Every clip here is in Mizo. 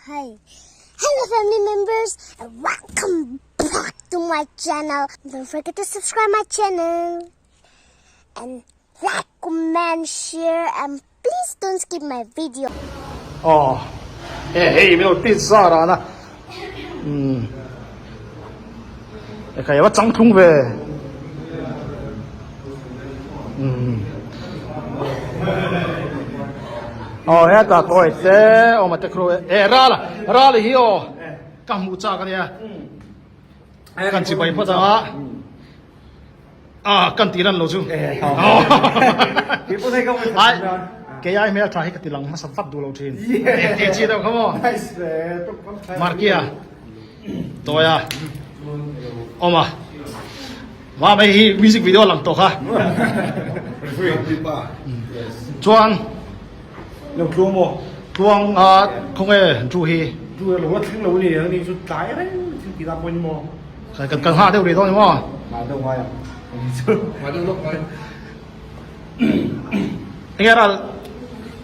Hi. Hello family members and welcome back to my channel. Don't forget to subscribe my channel and like, comment, share and please don't skip my video. Aw e hei min lo pizza ran a umm ekhai a va chang thlung ve umm aw heta kawi te awm a te khru e ral a ral hi aw ka hmuh chak ania kan chibai phawt ang a. Ah, kan tih lan lo chu. Ai, kei ai hmel tha hi ka ti lang hmasa vat duh lo thin. Ti chi deuh kha maw? Markia, Tawia, Awma. Va mai hi music video lang tawh kha. Chuan Lo tluang maw? Tluang a khawnge Drew hi? Drew lo la thleng lo ni, ani chu tlai reng thil ti ta pawh ni maw? Kan kan nghah deuh rih dawn ni maw? Nghah deuh ngai ang. Ani chu. Nghah deuh lawk ngai. Enge ral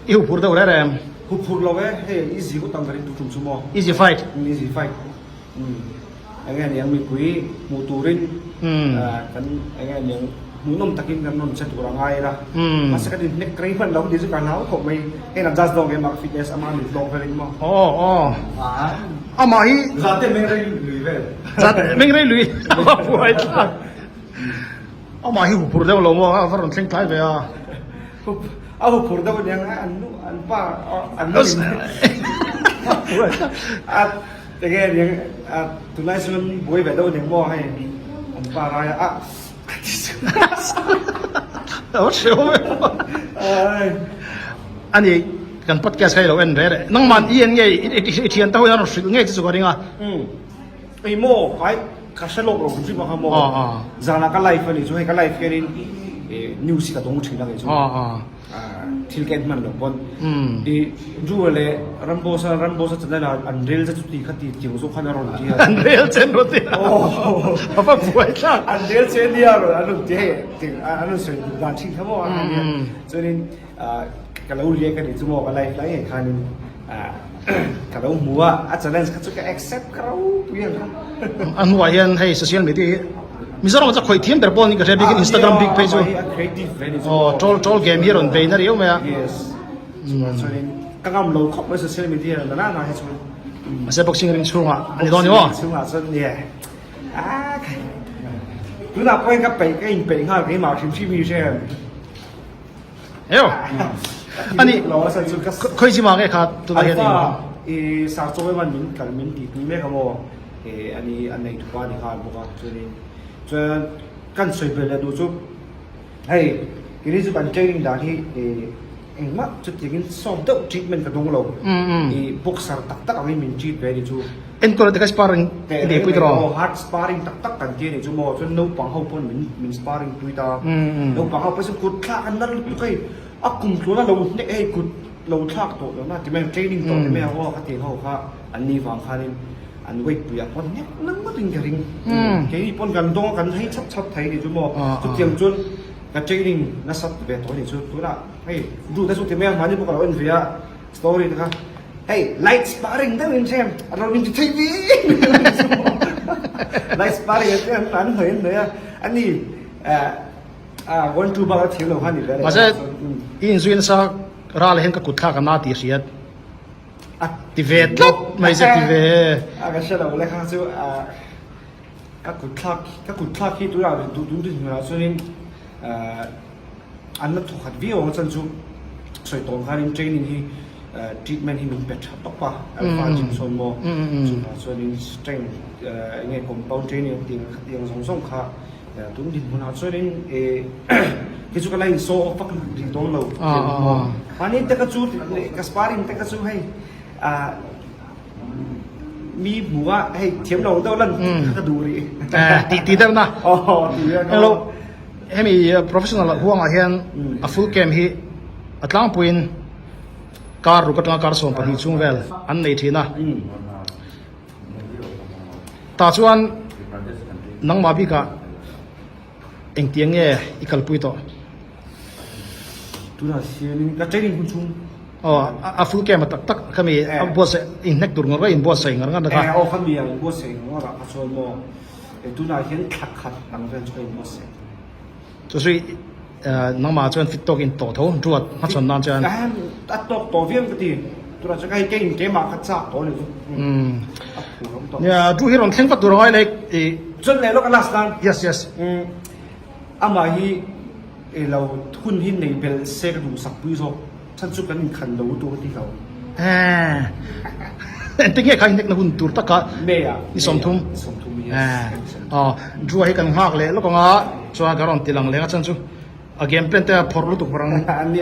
i hu phur deuh reh rem? Hu phur lo e, hei easy ngawt ang ka ring tu tum chu maw? Easy fight. Easy fight. Enge aniang mipui hmuh turin kan enge aniang hmuhnawm takin kan rawn che tur a ngai ila. Mahse kan inhnek rei hman lo tih chu ka hlau khawp mai. Hei lam just dawng ema fitness ama min tlawk velin maw? Aw aw. Amah hi Zate meng rei lui vel. Zate meng rei lui a buai thlak. Amah hi huphur deuh lo maw a va rawn thleng tlai ve a. A huphur deuh aniang a an nu an pa an nu in a enge aniang a tunlai chuan buai ve deuh aniang maw hei an pa rai a a A hreu ve. Ani kan podcast kha i lo en reh reh. Nangman i en nge i thian te ho hian a rawn hrilh ngei che chu ka ring a. Umm ei maw ai ka hre lawk lo hrim ang kha maw. Zanah ka live a nih chu hei ka live hianin news hi ka dawng thin a kei chu. Thil ka en hman loh pawn i Drew leh Ramboss a Ramboss a channel ah an rel che chu ti kha ti tiang zawk khan a rawn ti a. An rel che an rawn ti a. A va buai thlak. An rel che nia rawn an rawn ti hei an rawn sawi duh dan thin kha maw a nia. Chuanin ka lo riak a nih chu maw ka live lai ngei khanin ka lo hmu a, a challenge kha chu ka accept ka ropui ang kha. A hnuah hian hei social media hi Mizoram ah chuan khawih thiam ber pawh a ni ka hria bikin Instagram bik phei chu aw troll troll game hi a rawn bei na riau mai a. Yes chuan chuanin ka ngam lo khawp mai social media na na na hi chuan. Mahse boxing ring chhungah a ni dawn ni maw? Boxing ring chhungah chuan nia ah tunah pawh hian ka peih ka inpeih nghal keimah hrim hrim hi hre. Eo. Ani khoi chi ma nge kha tu da hian Alpha i sar chawi man min kal min ti tui mek amo e ani an nei thupa ni khan bawk a chuanin chuan kan sawi bel leh duh chu hei kini chu kan training dan hi e engmah chutiangin sawm deuh treatment ka dawng lo i boxer tak tak angin min treat ve ni chu Enkawl te kha sparring i nei pui tawh aw hard sparring tak tak kan ti a nih chu maw chuan naupang ho pawn min min sparring pui ta naupang ho pawh chu kut thlak an nal lutuk hei a kum tluan a lo hnek hei kut lo thlak tawh lo na ti mai training tawh ti mai ang aw khatiang ho kha an ni vang khanin an weight pui ah pawn hnek nang ngawt in ka ring keini pawn kan dawng a kan hei chhap chhap thei a nih chu maw chutiang chuan ka training nasat ve tawh a nih chu tunah hei duh te chu ti mai ang mahni pawh ka lo en ve a. Story te kha hei light sparring deuh in hrem a rawn in ti thei vi light sparring te an an hnawih an hnawih a ani eh one two bak a thiam lo kha ni ve Mahse i inzui nasa ral hian ka kut thlak a na tih hriat a ti ve tlat mai che ti ve a ka hre lo le kha chu ka kut thlak ka kut thlak hi tunah duh dun dun hmunah chuanin An la thawkhat viau ang a chan chu sawi tawn khanin training hi treatment hi min pe tha tawp a alpha gym sawn maw chuvang chuanin strength eng nge compound training an tih ang kha tiang zawng zawng kha tun dinhmunah chuanin kei chu ka la in show off vak rih dawn lo mahni te ka chu ka sparring te ka chu hei mi hmuh a hei thiam lo deuh lan kha ka duh rih tih tih deuh na hello. Hemi professional huangah hian a full camp hi a tlangpuiin kar ruk atanga kar 12 chung vel an nei thin a. Tah chuan nangmah bikah engtiang nge i kalpui tawh? Tunah hianin ka training hun chhung. Aw a full camp a tak tak khami a buatsaih inhnek tur ngawr ngawr inbuatsaih ngar ngar na kha. Aw khami a inbuatsaih ngar ngar ah kha chuan maw tunah hian thla khat ang vel chu ka inbuatsaih. Chu zui nangmah chuan fit tawk in tawh tho ruat hmachhawn nan chuan. A tawk tawh viau ka ti tunah chuan hei kei in keimah kha chak tawh a ni chu. A phur awm tawh. Nia Drew hi rawn thleng vat tur a ngai leh i. Chuan leh lawk a last nan. Yes yes. Amah hi i lo hun hi nei belh se ka duhsak pui zawk chhan chu kan inkhan lo tur a ti lo. Engtin nge kha inhnek na hun tur taka May ah ni 30 Ni 30 yes. Aw Drew hi kan nghak leh lawk anga chuan ka rawn ti lang leng a chhan chu a game plan te a phawrh lutuk rang ral a ni.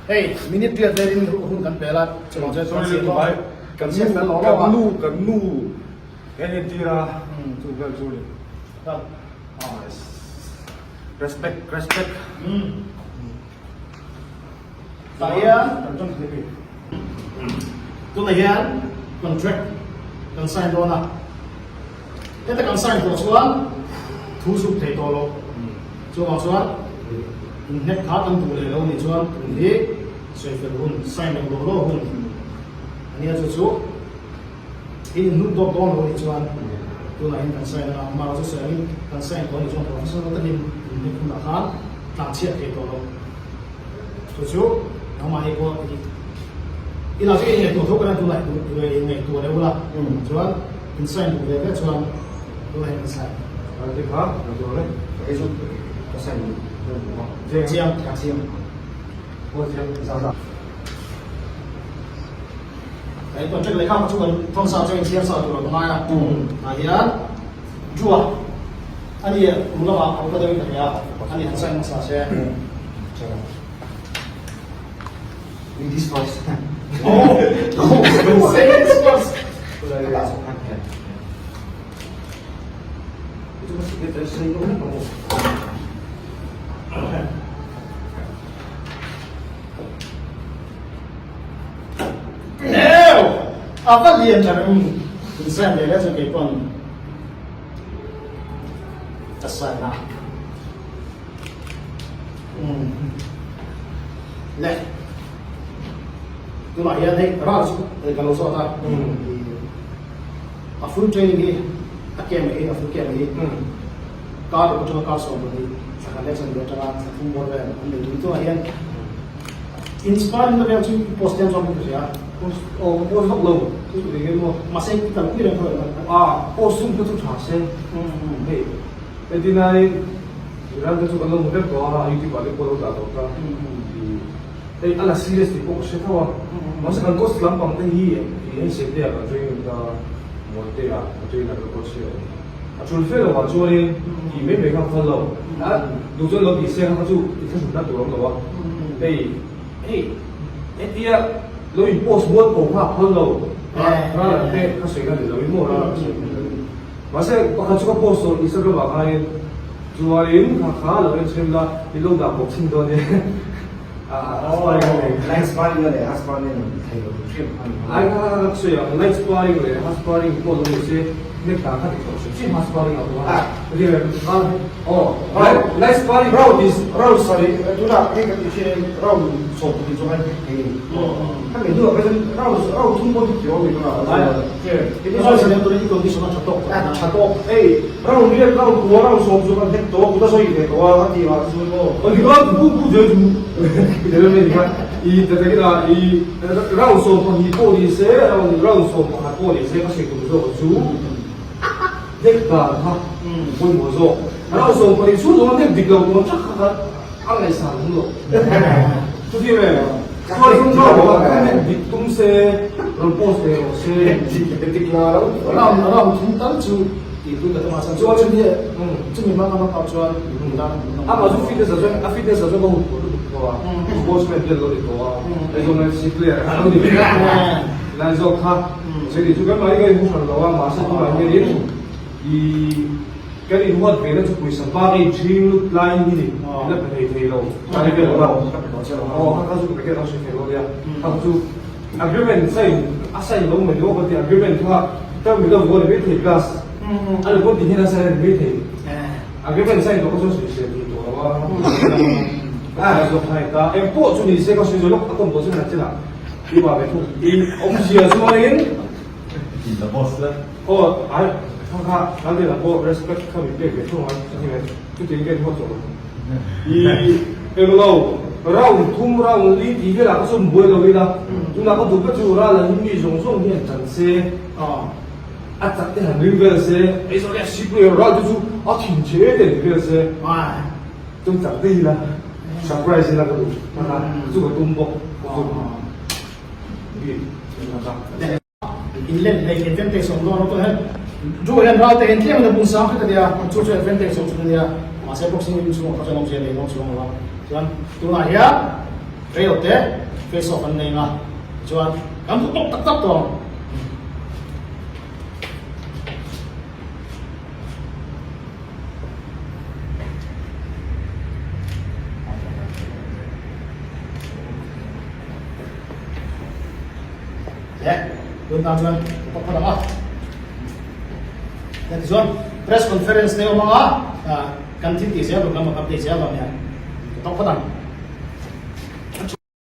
Hei minute riat velin hun kan pel a chuvang chuan kan siam tawh a kan siam fel lawk lawk a. Kan nu kan nu kan entir a chu vel chu ni. Respect respect. Tah hian tunah hian contract kan sign dawn a, heta kan sign tawh chuan thu zuk thei tawh lo, chuvang chuan inhnek kha kan duh leh lo nih chuan tun hi sawifel hun sign loh law law hun a nia chu chu in inhnuk dawk dawn lo nih chuan tunah hian kan sign a, amaherawhchu sawi angin kan sign tawh nih chuan professional takin inhnek hunah khan tlanchhiat thei tawh lo. Chu chu nangmahni pawh i i lo chu i ngaihtuah tho kan tunah i ngaihtuah leh ula chuan in sign duh ve ve chuan tunah hian kan sign. Te kha ka zawh le. Ka ei chu ka sign duh duh a. Chiang. Ka chiang. Aw chiang zau zau. Hei contract lehkha chu kan thawn sa chuan inchhiar sa tur a ngai a. Tah hian Jua a ni kum lamah a upa deuhin ka hria a ni han sign hmasa se. Ladies first. Oh, ladies first. Neu! A va lian tha reng in sign leh leh chu kei pawn ka sign a. Le tunah hian hei ral chu ka lo zawt a. A full training hi a camp hi a full camp hi kar ruk atanga kar 12 thla khat leh chanve atanga thla thum bawr vel an nei tun tunah hian Inspiring na vel chu i post hian chuan ka hria. Post aw ka post vak lo chu chu eng emaw. Mahse i kalpui reng kha lo. A post sum kha chu tha se. Hei entirnai ran te chu kan lo hmu vek tawh a youtube ah te pawh lo dah tawh kha. Hei a la serious tih pawh ka hre tho a. Mahse kan coach lampang te hi hei Sete ah kan training ta Muante ah ka trainer ka coach hi a awm. A tul fe lo ah chuanin tih mai mai kha a phal lo. A duh chuan lo tih se kha chu i thlahrun na tur a awm lo a. Hei hei hetia lo in post mual ko kha a phal lo. Ral an te ka sawi na ni lo in maw ral an sawi na ni lo in. Mahse pakhat chu ka post tawh Instagram ah khanin chuanin kha kha lo en chhem la i lo dah bawk chhin dawn e. A sparring a nei. Light sparring a leh half sparring a nei thei lo hrim a ni. Ai kha kha ka sawi ang light sparring leh half sparring pawh lo ni se nek dan kha ti tawh hrim hrim half sparring ah pawh a aw light sparring round is round sorry tunah hei ka ti thin round 20 chu ngai thei thei ni kha mi hnuah kha chuan round round thum pawh ti tih awm ni tunah tha tawk hei round riat round kua round sawm chu kan hnek tawh kut a sawi ve tawh a a tih ah chuan aw Aw ti kha pu pu zeu chu zeu mai ni kha i ta takin a i round 12 pawh ni se round round 11 pawh ni se ka sawi tum zawk chu hnek dan kha pawimawh zawk round 12 chhung zawng hnek dik lo tur ang thak kha kha a ngaihsan awm lo chuti ve chuan hnek dik tum se rawn post ve rawh se dik la lo round round thum tal chu tih pui ka tum a chuan chumi chumi hmang a hmang chuan Amah chu fitness ah chuan a fitness ah chuan ka hun pawh lutuk tawh a, sportsman te an lo ni tawh a, Aizawl FC player an lo ni vek a, lai zawk kha chei chu kan mahni kan inhmu hran lo a, mahse tunah hianin ih. Kan inhuat ve na chu pawisa bak a inchhing lut lai hi ni, min la pe thei thei lo. Ka ni vel lo. Aw kha kha chu ka pe kher a hre thei lo nia. Kha chu agreement sign a sign lo mai lo ka ti agreement kha term min lo vuah ni mai thei plus a ni pawh ti hian a sign a ni mai thei. Agreement sign tawh kha chuan sawisel thei tawh lo a. A zawk hai ta eng pawh chu ni se ka sawi zawh lawk a kawm tawh chu na chenah i mah ve thung. I awmzia chuanin The boss la. Aw ai kha kha kan leh lam pawh respect kha min pek ve thung a chuti mai chuti in ka inhawt chawlh i englo round thum round li tih velah ka chuan buai lo ila tunah ka duh ka chu ral ah hi mi zawng zawng hian chan se a chak te han ring vel se Aizawl FC player ral te chu a thin che te ti vel se chuan chak te ila surprise ila ka duh kha kha chu ka tum bawk chu bik kha kha. Inlet leh advantage awm dawn lo tawh hian Drew hian ral te hian tlem in a bung sang hret a nia, chu chu advantage awm chhun a nia, mahse boxing ring chhungah kha chuan awmzia nei dawn chuang lo a, chuan tunah hian reilo te face off an nei ang a, tichuan kan hmu tawk tak tak tawh ang. Le, tun tan chuan ka phawt ang a. Le tichuan press conference te awm ang a, kan thil tih zel rawn lam a update zel dawn nia. Ka tawk phawt ang.